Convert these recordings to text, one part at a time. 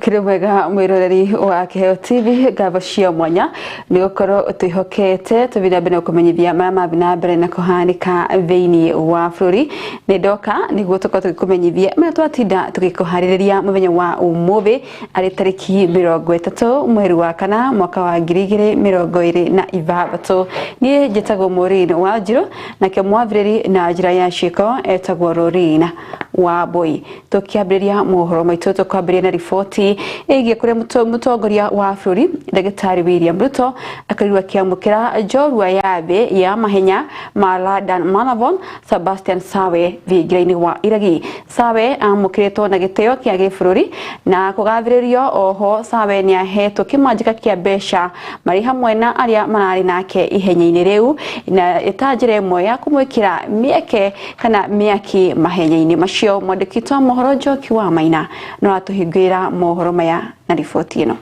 Ukire mwega mwiroreri wa Kiheo TV ngatho cia mwanya ni gukorwo utwihokete tuthii na mbere na kumenyithia maria mathi na mbere na kuhanika thiini wa bururi. Ni ndoka niguo tukorwo tugikumenyithia maria twatinda tugikuhaririria muthenya wa umuthi ari tariki 30 mweri wa kana mwaka wa 2026. Niĩ njĩtagwo Maureen wa Njiru, nake mwathirĩri na njĩra ya ciĩko etagwo Rorina wa Mbui. Tukiambĩrĩria mohoro maitũ tukwambĩrĩria na riboti ĩgiĩ kũrĩa mũtongoria wa bũrũri Ndagĩtarĩ William Ruto akorirwo akĩamũkĩra njorua ya thĩ ya mahenya ma London Marathon Sebastian Sawe thingira-inĩ wa Iregi. Sawe amũkĩrĩtwo na gĩtĩo kĩa gĩbũrũri na kũgathĩrĩrio. Oho Sawe nĩ ahetwo kĩmanjĩka kĩa mbeca marĩ hamwe na arĩa mararĩ nake ihenya-inĩ rĩu, na ĩta njĩra ĩmwe ya kũmwĩkĩra mĩeke kana mĩaki mahenya-inĩ macio. Mwandĩki wa mohoro Njoki wa Maina no atũhingũrĩra mohoro maya na riboti ĩno.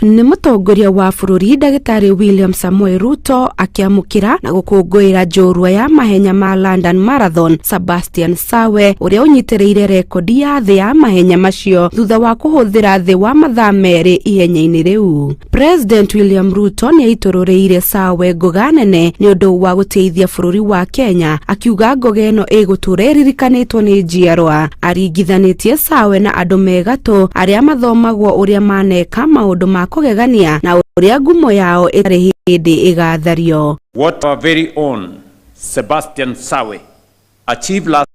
Nĩ mũtongoria wa bũrũri Ndagĩtarĩ William Samoei Ruto akĩamũkĩra na gũkũngũĩra njorua ya mahenya ma London Marathon Sebastian Sawe ũrĩa ũnyitĩrĩire rekondi ya thĩ ya mahenya macio thutha wa kũhũthĩra thĩ wa mathaa 2 ihenya-inĩ rĩu. President William Ruto nĩ aitũrũrĩire Sawe ngoga nene nĩ ũndũ wa gũteithia bũrũri wa Kenya, akiuga ngoga ĩno ĩgũtũra ĩririkanĩtwo nĩ njiarwa. Aringithanĩtie Sawe na andũ megatũ arĩa mathomagwo ũrĩa maneka maũndũ ma kũgegania na ũrĩa ngumo yao ĩtarĩ hĩndĩ ĩgathario. What our very own Sebastian Sawe achieved last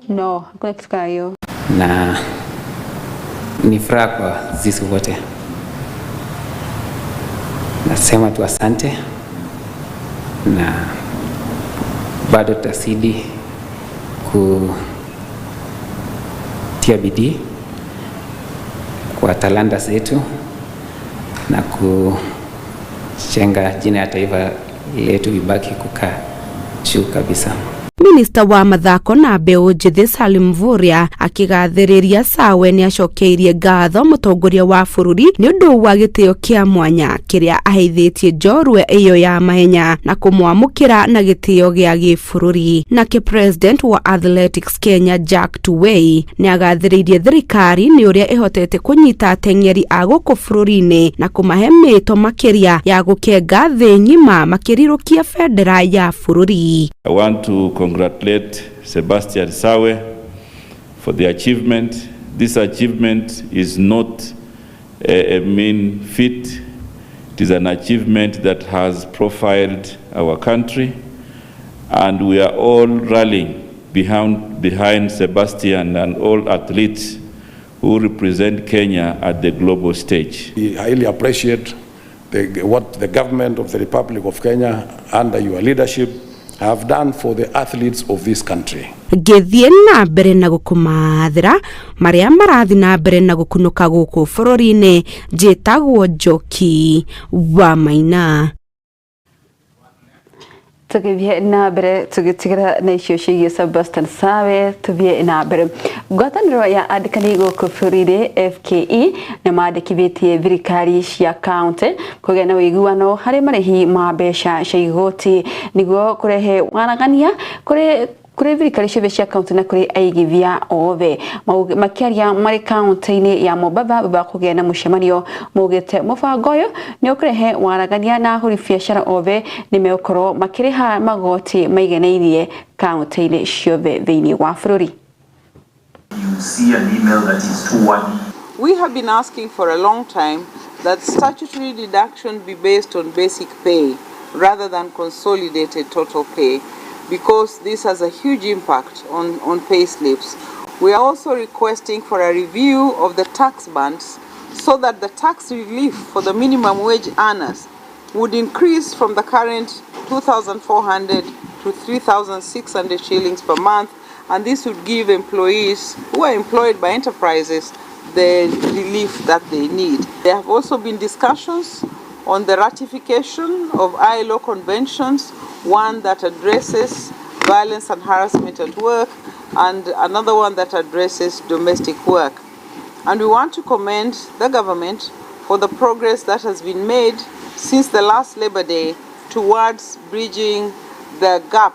No, hakuna kitu kama hiyo. Na ni furaha kwa sisi wote. Nasema tu asante na bado tutazidi kutia bidii kwa talanta zetu na kujenga jina ya taifa letu ibaki kukaa juu kabisa. Minista wa mathako na mbeũ njĩthĩ Salim Mvurya akĩgathĩrĩria Sawe nĩacokeirie ngatho mũtongoria wa bũrũri nĩ ũndũ wa gĩtĩo kĩa mwanya kĩrĩa aheithĩtie njorua ĩyo ya mahenya na kũmwamũkĩra na gĩtĩo gĩa gĩbũrũri. Nake president wa Athletics Kenya Jack Tuwei nĩagathĩrĩirie thirikari nĩ ũrĩa ĩhotete kũnyita ateng'eri a gũkũ bũrũri-inĩ na kũmahe mĩto makĩria ya gũkenga thĩ ng'ima makĩrirũkia bendera ya bũrũri. I want to congratulate Sebastian Sawe for the achievement. This achievement is not a mean feat. It is an achievement that has profiled our country, and we are all rallying behind Sebastian and all athletes who represent Kenya at the global stage. We highly appreciate what the government of the Republic of Kenya under your leadership have done for the athletes of this country. Ngĩthiĩ na mbere na gũkũmathĩra marĩa marathi na mbere na gũkunũka gũkũ bũrũri-inĩ, njĩtagwo Njoki wa Maina. Tũgĩthiĩ na mbere tũgĩtigĩra na icio ciĩgiĩ Sebastian Sawe, tũthiĩ na mbere. Ngwatanĩro ya andĩkani gũkũ bũrũri-inĩ FKE nĩ mandĩkithĩtie thirikari cia kaunti kũgĩa na ũiguano harĩ marĩhi ma mbeca cia igoti nĩguo kũrehe waragania kũrĩ thirikari ciothe cia kaunti na kũrĩ aigithia othe. Makĩaria marĩ kaunti-inĩ ya Mombatha thutha wa kũgĩa na mũcemanio, maugĩte mũbango ũyũ nĩ ũkũrehe waragania na ahũri biacara othe nĩ megũkorwo makĩrĩha magoti maiganainie kaunti-inĩ ciothe thĩinĩ wa bũrũri. You see an email that is too wordy. We have been asking for a long time that statutory deduction be based on basic pay rather than consolidated total pay, because this has a huge impact on pay slips. We are also requesting for a review of the tax bands so that the tax relief for the minimum wage earners would increase from the current 2,400 to 3,600 shillings per month, and this would give employees who are employed by enterprises the relief that they need. There have also been discussions on the ratification of ILO conventions, one that addresses violence and harassment at work, and another one that addresses domestic work. And we want to commend the government for the progress that has been made since the last Labor Day towards bridging the gap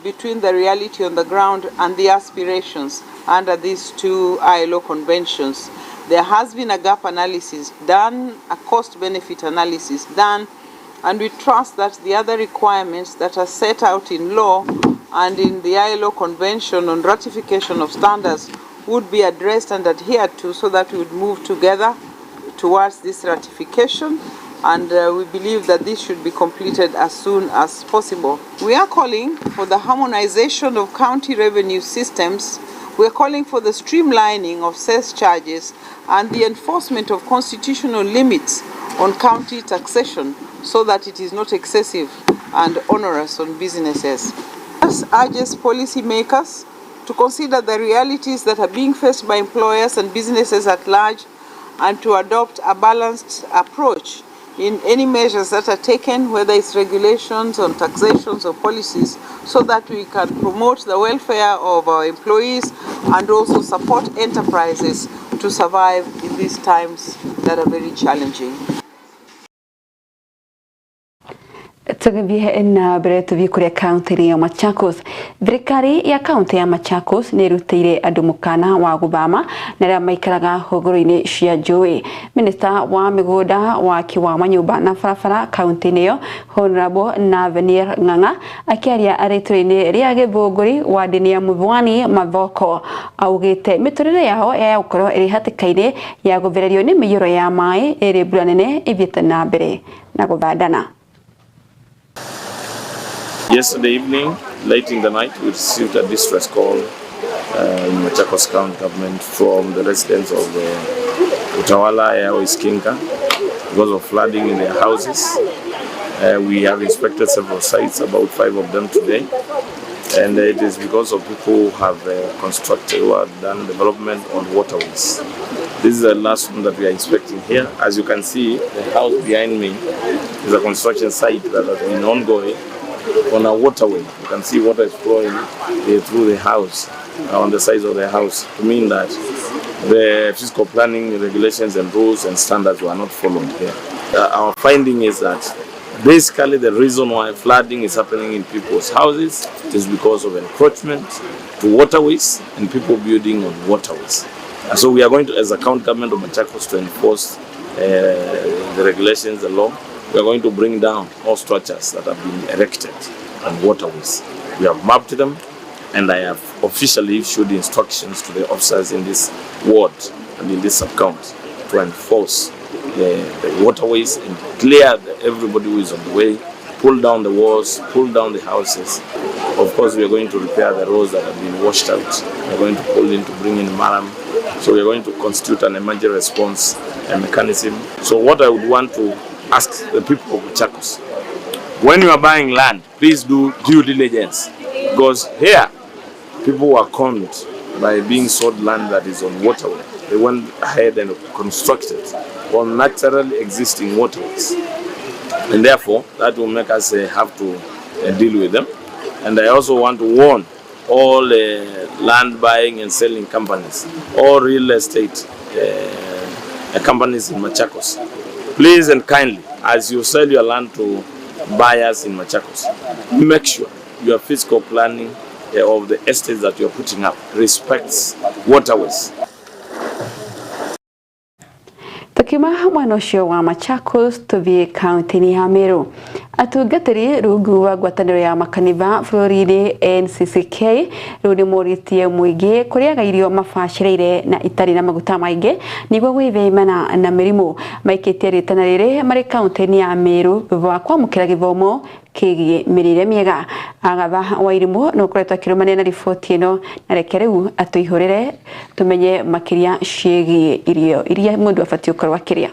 between the reality on the ground and the aspirations under these two ILO conventions. There has been a gap analysis done, a cost-benefit analysis done, and we trust that the other requirements that are set out in law and in the ILO Convention on Ratification of Standards would be addressed and adhered to, so that we would move together towards this ratification, and we believe that this should be completed as soon as possible. We are calling for the harmonization of county revenue systems. We are calling for the streamlining of cess charges and the enforcement of constitutional limits on county taxation so that it is not excessive and onerous on businesses. This urges policymakers to consider the realities that are being faced by employers and businesses at large and to adopt a balanced approach in any measures that are taken, whether it's regulations on taxations or policies, so that we can promote the welfare of our employees and also support enterprises to survive in these times that are very challenging. Tũgĩthiĩ na mbere tũthiĩ kũrĩa kaunti ya Machakos. Thirikari ya kaunti ya Machakos nĩ ĩrutĩire andũ mũkana wa gũthama na arĩa maikaraga hũgũrũ-inĩ cia njũĩ. Minista wa mĩgũnda, waki wa manyũmba na barabara kaunti-inĩ ĩyo Honorable Nathaniel Ng'ang'a akĩaria arĩ itũũra-inĩ rĩa Gĩthũngũri ward-inĩ ya Muthwani Mathoko augĩte mĩtũrĩre yao ya gũkorwo ĩrĩ hatĩka-inĩ ya gũthererio nĩ mĩiyũro ya maĩ ĩrĩ mbura nene ĩthiĩte na mbere na gũthandana. Yesterday evening, late in the night, we received a distress call in Machakos County Government from the residents of Utawala Airways Kinka because of flooding in their houses. We have inspected several sites, about 5 of them today, and it is because of people who have constructed or done development on waterways. This is the last one that we are inspecting here. As you can see, the house behind me is a construction site that has been ongoing on a waterway. You can see water is flowing through the house, on the sides of the house, to mean that the physical planning regulations and rules and standards were not followed here. Our finding is that basically the reason why flooding is happening in people's houses is because of encroachment to waterways and people building on waterways. So we are going to, as a county government of Machakos, to enforce the regulations, the law. We are going to bring down all structures that have been erected on waterways. We have mapped them, and I have officially issued instructions to the officers in this ward and in this sub-county to enforce the waterways and clear everybody who is on the way, pull down the walls, pull down the houses. Of course, we are going to repair the roads that have been washed out. We are going to pull in to bring in murram. So we are going to constitute an emergency response mechanism. So what I would want to ask the people of Machakos, when you are buying land, please do due diligence, because here people were conned by being sold land that is on waterway. They went ahead and constructed on naturally existing waterways, and therefore that will make us have to deal with them. And I also want to warn all land buying and selling companies, all real estate companies in Machakos, please and kindly, as you sell your land to buyers in Machakos, make sure your physical planning of the estates that you're putting up respects waterways. Tukiuma mwena ũcio wa Machakos tũthiĩ kaunti-inĩ ya Meru. Atungatĩri rungu rwa ngwatanĩro ya makanitha bũrũri-inĩ NCCK rĩu nĩmorĩtie mũingĩ kũrĩaga irio mabacĩrĩire na itarĩ na maguta maingĩ nĩguo gwĩthemana na mĩrimũ. Maikĩtie rĩtana rĩrĩ marĩ kaunti-inĩ ya Meru thutha wa kwamũkĩra gĩthomo kĩgiĩ mĩrĩre mĩega. Agatha Wairimũ nĩ ũkoretwo akĩrũmanĩra na riboti ĩno, na reke rĩu atũihũrĩre tũmenye makĩria ciĩgiĩ irio iria mũndũ abatiĩ gũkorwo akĩrĩa.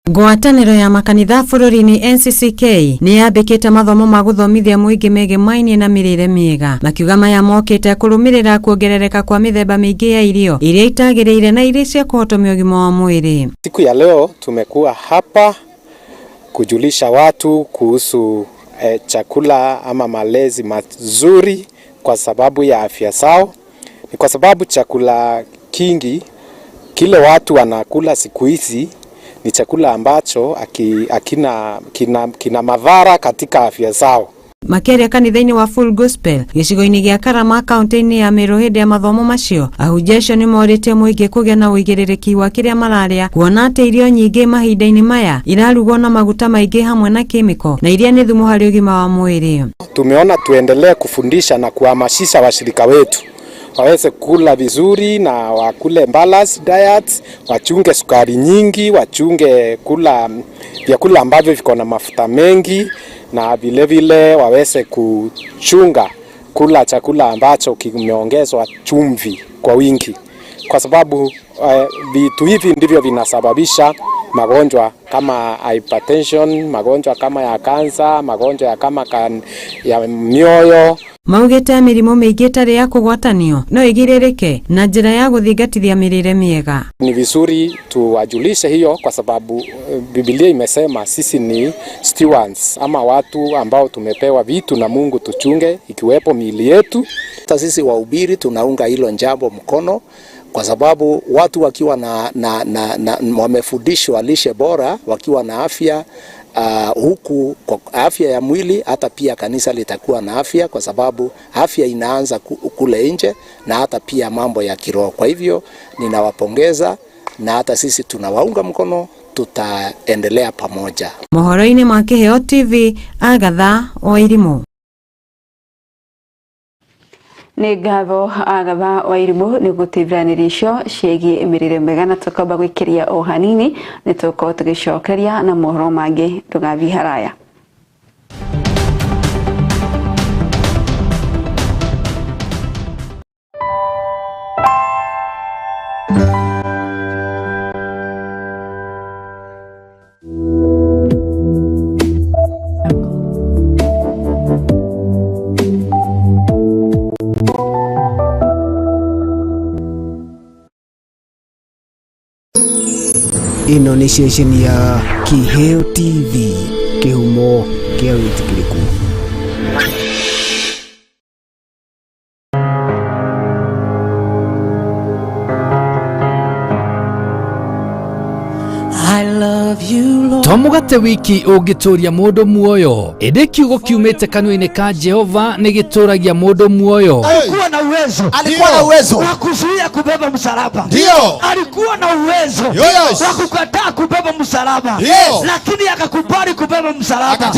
Ngwatanĩro ya makanitha bũrũri-inĩ NCCK nĩ yambĩkĩte mathomo ma gũthomithia mũingĩ megemainie na mĩrĩre mĩega, makiuga maya mokĩte kũrũmĩrĩra kuongerereka kwa mĩthemba mĩingĩ ya irio iria itagĩrĩire na iria cia kũhotomia ũgima wa mwĩrĩ. Siku ya leo tumekuwa hapa kujulisha watu kuhusu chakula ama malezi mazuri kwa sababu ya afya zao. Ni kwa sababu chakula kingi kile watu wanakula siku hizi ni chakula ambacho kina madhara katika afya zao. Makĩaria kanitha-inĩ wa Full Gospel gĩcigo-inĩ gĩa Karama kaunti-inĩ ya Meru hĩndĩ ya mathomo macio, ahunjia acio nĩmorĩtie mũingĩ kũgĩa na ũigĩrĩrĩki wa kĩrĩa mararĩa, kuona atĩ irio nyingĩ mahinda-inĩ maya irarugwo na maguta maingĩ hamwe na kemiko na iria nĩ thumu harĩ ũgima wa mwĩrĩ. Tumeona tuendelee kufundisha na kuhamasisha washirika wetu waweze kula vizuri na wakule balanced diet, wachunge sukari nyingi, wachunge kula vyakula ambavyo viko na mafuta mengi, na vile vile waweze kuchunga kula chakula ambacho kimeongezwa chumvi kwa wingi, kwa sababu vitu hivi ndivyo vinasababisha magonjwa kama hypertension, magonjwa kama ya kansa, magonjwa ya kama ya mioyo. Maugĩte mĩrimũ mĩingĩ ĩtarĩ ya kũgwatanio no ĩgirĩrĩke na njĩra ya gũthingatithia mĩrĩre mĩega. Ni vizuri tuwajulishe hiyo kwa sababu Biblia imesema sisi ni stewards ama watu ambao tumepewa vitu na Mungu tuchunge, ikiwepo miili yetu. Hata sisi wahubiri tunaunga hilo jambo mkono, kwa sababu watu wakiwa na wamefundishwa lishe bora, wakiwa na afya huku kwa afya ya mwili, hata pia kanisa litakuwa na afya, kwa sababu afya inaanza kule nje na hata pia mambo ya kiroho. Kwa hivyo ninawapongeza na hata sisi tunawaunga mkono, tutaendelea pamoja. Mohoro-inĩ ma Kĩheo TV, Agatha Wairimu. Nĩ ngatho Agatha Wairimu nĩ gũtĩithĩranĩria icio ciĩgiĩ mĩrĩre mĩega, na tũkamba gwĩkĩria o hanini nĩ tũgũkorwo tũgĩcokeria na mohoro mangĩ. Ndũgathiĩ haraya. Ĩno nĩ ceceni ya Kiheo TV, kĩhumo kĩa wĩtĩkĩrĩku. To mũgate wiki ũngĩtũria mũndũ muoyo, ĩndĩ kiugo kiumĩte kanua-inĩ ka Jehova nĩ gĩtũragia mũndũ muoyo. Alikuwa na uwezo, alikuwa na uwezo wa kuzuia kubeba msalaba. Ndio. Alikuwa na uwezo wa kukataa kubeba msalaba, lakini akakubali kubeba msalaba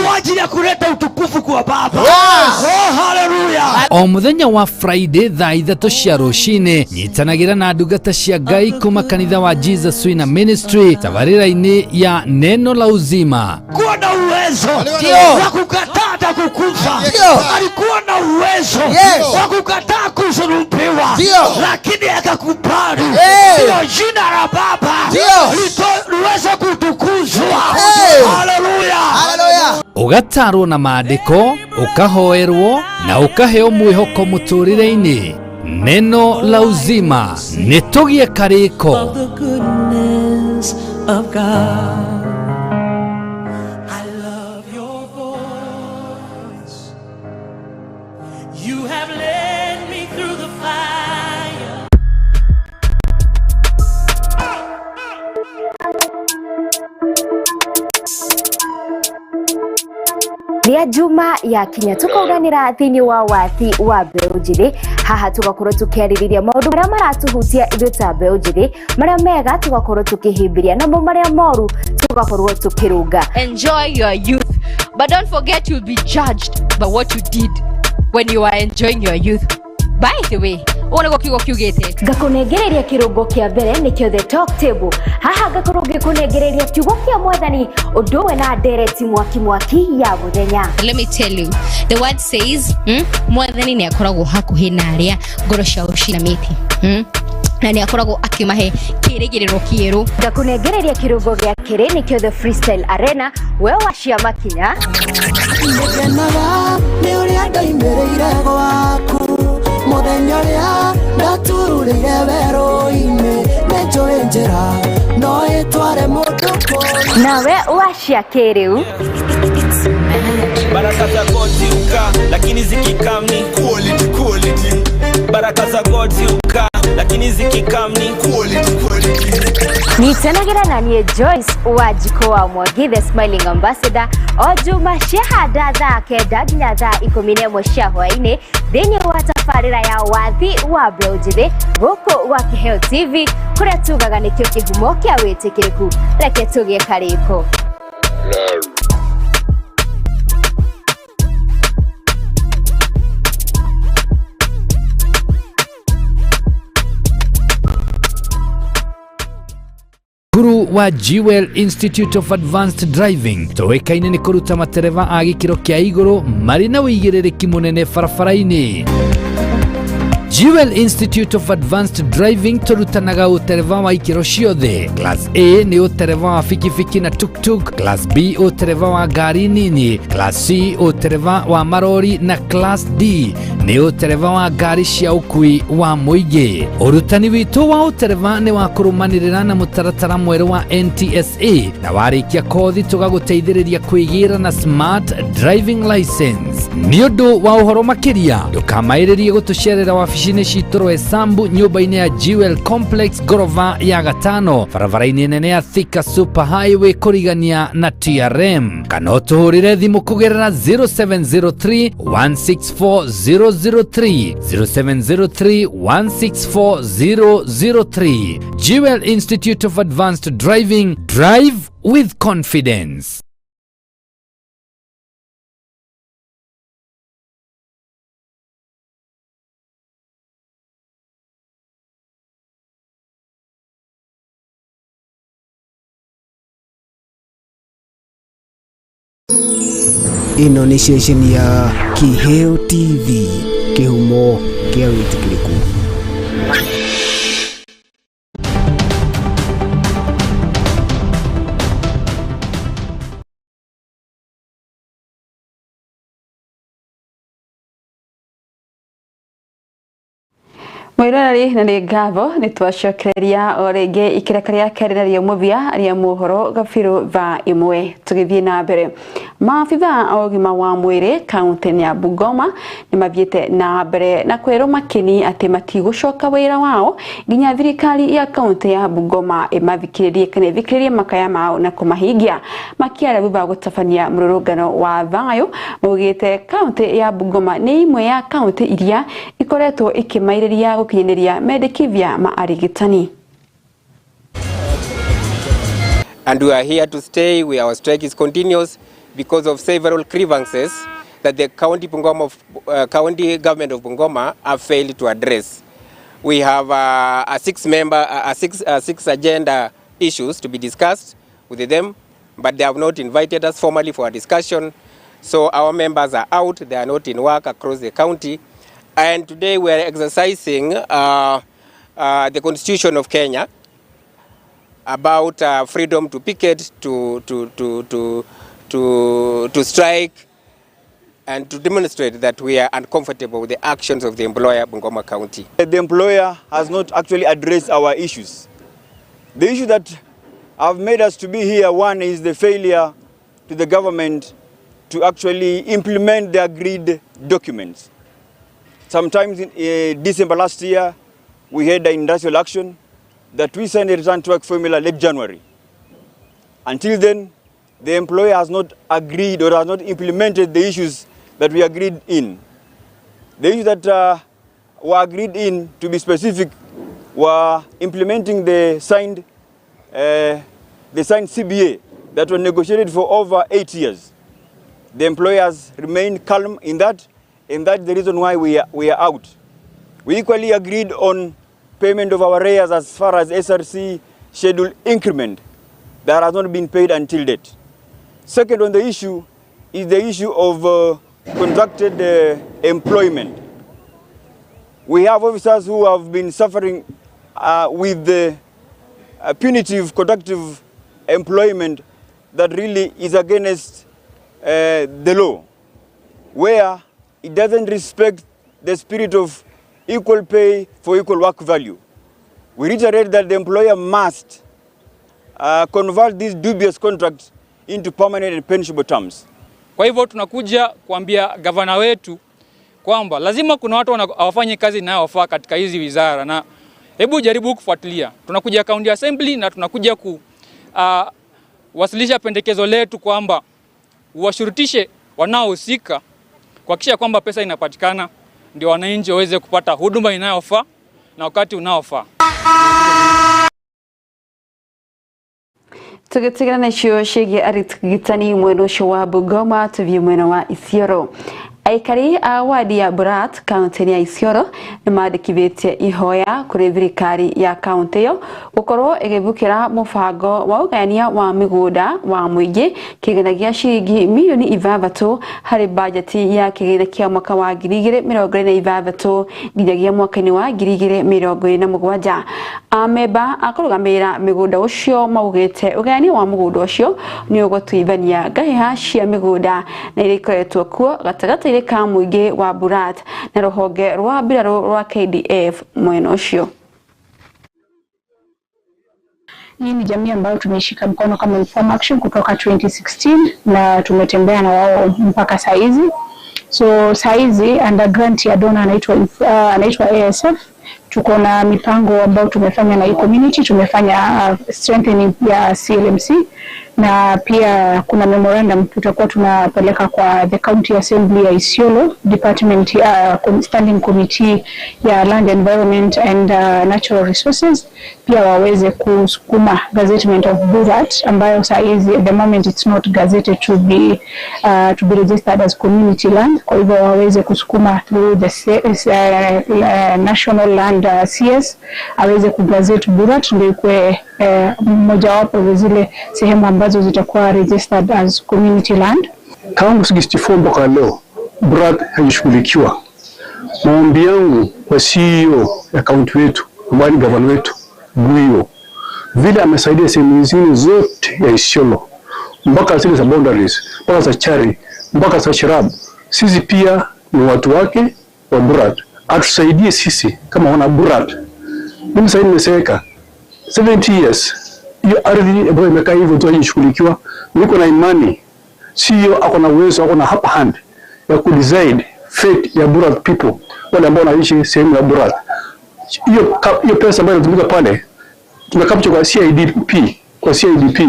kwa ajili ya kuleta utukufu kwa Baba. Oh, haleluya. O mũthenya wa Friday thaa 3 cia rũcinĩ nyitanagĩra na ndungata cia Ngai kuma kanitha wa Jesus Winner Ministry tabarĩra-inĩ ya Neno la Uzima. Alikuwa na uwezo wa kukataa na kukufa. Alikuwa na uwezo wa kukataa kusulubiwa, lakini akakubali ndio jina la Baba liweze kutukuzwa. Haleluya. Haleluya. Ugatarwo na maandĩko, ukahoerwo na ukaheo mwĩhoko mũtũrĩre-inĩ. Neno la Uzima nĩ tũgĩe karĩko. Of God. I love your voice. You have led me through the fire. Rĩa Juma ya kinya tukauranĩra thĩinĩ wa wathi wa mbeũ njĩthĩ. Haha tugakorwo tukiarĩrĩria maũndũ marĩa maratuhutia ithuĩ ta mbeũ njĩthĩ, marĩa mega tugakorwo tukĩhĩmbĩria, namo marĩa moru tugakorwo tukĩrũnga. Enjoy your youth, but don't forget you'll be judged by what you did when you are enjoying your youth. By the way, ũguo nĩguo kiugo kiugĩte. Ngakũnengereria kĩrũngo kĩa mbere nĩkĩo The Talk Table. Haha ngakorwo ngĩkũnengereria kiugo kĩa mwathani ũndũ ũmwe na ndereti mwaki mwaki ya mũthenya. Let me tell you, the word says, mwathani nĩ akoragwo hakuhĩ na arĩa ngoro ciao cinamĩte. Na nĩ akoragwo akĩmahe kĩrĩgĩrĩro kĩerũ. Ngakũnengereria kĩrũngo gĩa kerĩ nĩkĩo The Freestyle Arena, we wa cia makinya. Ngenaga nĩ ũrĩa ndoimĩrĩire gwaku mũthenya ũrĩa ndatururĩire werũ-inĩ, nĩnjũĩ njĩra no ĩtware mũndũ kũu. Nawe wa cia kĩrĩu. Baraka za God ziuka, lakini zikikam ni quality, quality. Baraka za God ziuka, lakini zikikam ni quality, quality. Nyitanagĩra na niĩ Joyce wa Jiko wa Mwangi, the Smiling Ambassador, o Juma ciahanda thaa 9 nginya thaa 11 cia hwaĩ-inĩ thĩinĩ wa tabarĩra ya wathi wa mbeũ njĩthĩ gũkũ gwa Kiheo TV, kũrĩa tugaga nĩkĩo kĩhumo kĩa wĩtĩkĩrĩku. Reke tũgĩe karĩko. Cukuru wa Jewel Institute of Advanced Driving tũĩkaine nĩ kũruta matereba a gĩkĩro kĩa igũrũ marĩ na ũigĩrĩrĩki mũnene barabara-inĩ. Jewel Institute of Advanced Driving tũrutanaga ũtereba wa ikĩro ciothe. Class A nĩ ũtereba wa bikibiki na tuktuk, Class B ũtereba wa ngari nini, Class C ũtereba wa marori na Class D nĩ ũtereba wa ngari cia ũkui wa mũingĩ. Ũrutani witũ wa ũtereba nĩ wa kũrũmanĩrĩra na mũtaratara mwerũ wa NTSA, na warĩkia kothi tũgagũteithĩrĩria kwĩgĩra na smart driving license. Nĩ ũndũ wa ũhoro makĩria ndũkamaĩrĩrie gũtũcerera wabici-inĩ citũ Roysambu nyũmba-inĩ ya Jewel Complex ngorova ya gatano barabara-inĩ nene ya Thika Super Highway kũrigania na TRM, kana ũtũhũrĩre thimũ kũgerera 0703 164 003 0703 164 003. Jewel Institute of Advanced Driving, drive with confidence. Ĩno nĩ ceceni ya Kiheo TV, kĩhumo kĩa wĩtĩkĩrĩku. Mwiroreri na nĩ ngatho nĩ twacokereria o rĩngĩ ikereka rĩa kerĩ na rĩa mũthia rĩa mohoro gabiru thaa 1. Tũgĩthiĩ na mbere, maabitha a ũgima wa mwĩrĩ kaunti ya Bungoma nĩ mathiĩte na mbere na kwĩrwo makĩni atĩ matigũcoka wĩra wao nginya thirikari ya kaunti ya Bungoma ĩmathikĩrĩrie kana ĩthikĩrĩrie makaya mao na kũmahingia. Makĩaria thutha wa gũtabania mũrũrũngano wa thayũ, maugĩte kaunti ya Bungoma nĩ imwe ya kaunti iria ikoretwo ikĩmairĩria gũkinyanĩria mendekithia ma arigitani. And we are here to stay. Our strike is continuous because of several grievances that the county government of Bungoma have failed to address. We have a six agenda issues to be discussed with them, but they have not invited us formally for a discussion. So our members are out; they are not in work across the county. And today we are exercising the Constitution of Kenya about freedom to picket, to strike, and to demonstrate that we are uncomfortable with the actions of the employer, Bungoma County. The employer has not actually addressed our issues. The issue that have made us to be here, one is the failure to the government to actually implement the agreed documents. Sometimes in December last year, we had an industrial action that we signed a return to work formula late January. Until then, the employer has not agreed or has not implemented the issues that we agreed in. The issues that were agreed in, to be specific, were implementing the signed CBA that were negotiated for over 8 years. The employers remained calm in that, and that's the reason why we are out. We equally agreed on payment of our arrears as far as SRC schedule increment that has not been paid until date. Second on the issue is the issue of contracted employment. We have officers who have been suffering with the punitive contractive employment that really is against the law, where it doesn't respect the spirit of equal pay for equal work value. We reiterate that the employer must convert these dubious contracts into permanent and pensionable terms. Kwa hivyo tunakuja kuambia gavana wetu kwamba lazima kuna watu hawafanye kazi inayofaa katika hizi wizara, na hebu jaribu kufuatilia. Tunakuja County Assembly na tunakuja kuwasilisha pendekezo letu kwamba washurutishe wanaohusika kuhakikisha kwamba pesa inapatikana ndio wananchi waweze kupata huduma inayofaa na wakati unaofaa. Tugitigana na icio ciĩgiĩ arigitani mwena ũcio wa Bungoma tũthiĩ mwena wa Isiolo. Aikari a wadi ya Burat kaunti ya Isiolo nĩ mandĩkithĩtie ihoya kũrĩ thirikari ya kaunti ĩyo gũkorwo ĩgĩthukĩra mũbango wa ũgayania wa mĩgũnda wa mũingĩ kĩgĩna gĩa ciringi milioni 6 harĩ bajeti ya kĩgĩna kĩa mwaka wa 2026 nginyagia mwaka-inĩ wa 2027. Amemba a kũrũgamĩrĩra mĩgũnda ũcio maugĩte ũgayania wa mũgũnda ũcio nĩ ũgũtuithania ngahĩha cia mĩgũnda na iria ikoretwo kuo gatagatĩ ka mũingĩ wa Burat na rũhonge rwa mbirarũ rwa KDF mwena ũcio. Hii ni jamii ambayo tumeishika mkono kama Inform Action kutoka 2016 na tumetembea na wao mpaka saizi. So saizi under grant ya donor anaitwa ASF, tuko na mipango ambayo tumefanya na hii community. Tumefanya strengthening ya CLMC na pia kuna memorandum tutakuwa tunapeleka kwa the County Assembly ya Isiolo Department ya Standing Committee ya Land, Environment and Natural Resources, pia waweze kusukuma gazettement of Burat ambayo saa hizi at the moment it's not gazetted to be registered as community land. Kwa hivyo waweze kusukuma through the National Land CS aweze kugazette Burat ndio ikuwe mojawapo zile sehemu ambazo zitakuwa registered as community land. Tangu 64 mpaka leo Burat haijashughulikiwa. Maombi yangu kwa CEO ya kaunti wetu, ambaye ni gavana wetu Guyo, vile amesaidia sehemu zingine zote ya Isiolo mpaka zile za boundaries, mpaka za Chari, mpaka za Shirab, sisi pia ni watu wake wa Burat. atusaidie sisi kama wana Burat. Mimi sasa nimeseeka 70 years, hiyo ardhi ambayo imekaa hivyo tu haijashughulikiwa. Niko na imani CEO ako na uwezo, ako na upper hand ya kudecide fate ya Burat people, wale ambao wanaishi sehemu ya Burat. Hiyo pesa ambayo inatumika pale tuna capture kwa CIDP, kwa CIDP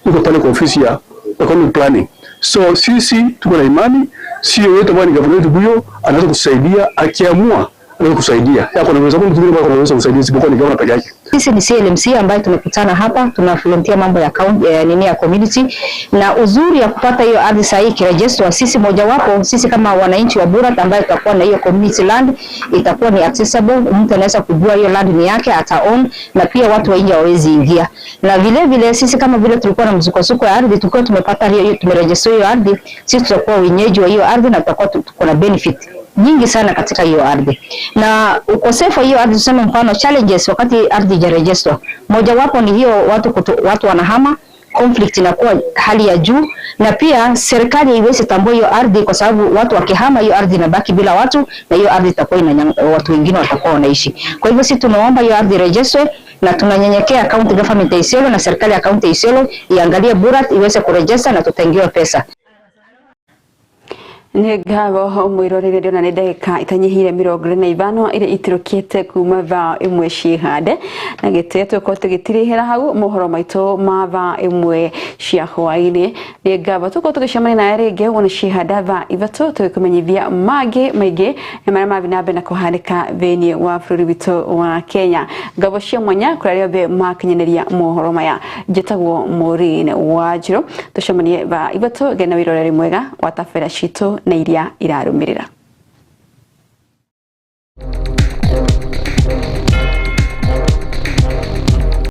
iko pale kwa ofisi ya economic planning. So sisi tuko na imani CEO wetu ambaye ni gavana wetu huyo anaweza kusaidia, akiamua anaweza kusaidia. Yako na uwezo, mtu mwingine ambaye anaweza kusaidia isipokuwa ni gavana peke yake. Sisi ni CLMC ambayo tumekutana hapa, tuna volunteer mambo ya county, nini ya community, na uzuri ya kupata hiyo ardhi sahihi kirejestwa, sisi mojawapo, sisi kama wananchi wa Burat ambayo tutakuwa na hiyo community land, itakuwa ni accessible, mtu anaweza kujua hiyo land ni yake, ata own, na pia watu wa nje hawawezi ingia. Na vile vile sisi kama vile tulikuwa na msukosuko ya ardhi, tulikuwa tumepata hiyo, tumerejestwa hiyo ardhi, sisi tutakuwa wenyeji wa hiyo ardhi na tutakuwa tuko na benefit nyingi sana katika hiyo ardhi. Na ukosefu wa hiyo ardhi, tuseme mfano challenges wakati ardhi haijarejestwa, mojawapo ni hiyo watu wanahama, conflict inakuwa hali ya juu, na pia serikali haiwezi tambua hiyo ardhi kwa sababu watu wakihama hiyo ardhi inabaki bila watu, na hiyo ardhi itakuwa ina watu wengine watakuwa wanaishi. Kwa hivyo sisi tunaomba hiyo ardhi irejeshwe, na tunanyenyekea county government ya Isiolo na serikali ya county ya Isiolo iangalie Burat iweze kurejesta na tutengewe pesa. Nĩ ngatho mwĩroreri, ndĩrona nĩ ndagĩka itanyihĩire 45 iria itirũkĩte kuma thaa 1 ciĩhande, na gĩtĩo tũkorwo tũgĩtirihĩra hau mohoro maitũ ma thaa 1 cia hwaĩ-inĩ. Nĩ ngatho, tũkorwo tũgĩcemania nawe rĩngĩ wona ciĩhanda thaa 3, tũgĩkũmenyithia mangĩ maingĩ na marĩa mathiĩ na mbere na kũhanĩka thĩinĩ wa bũrũri witũ wa Kenya. Ngabo cia mwanya kũrĩ arĩa othe makinyanĩria mohoro maya. Njĩtagwo Maureen Wanjirũ, tũcemanie thaa 3. Gĩa na wĩroreri mwega wa tabarĩra citũ na iria irarũmĩrĩra.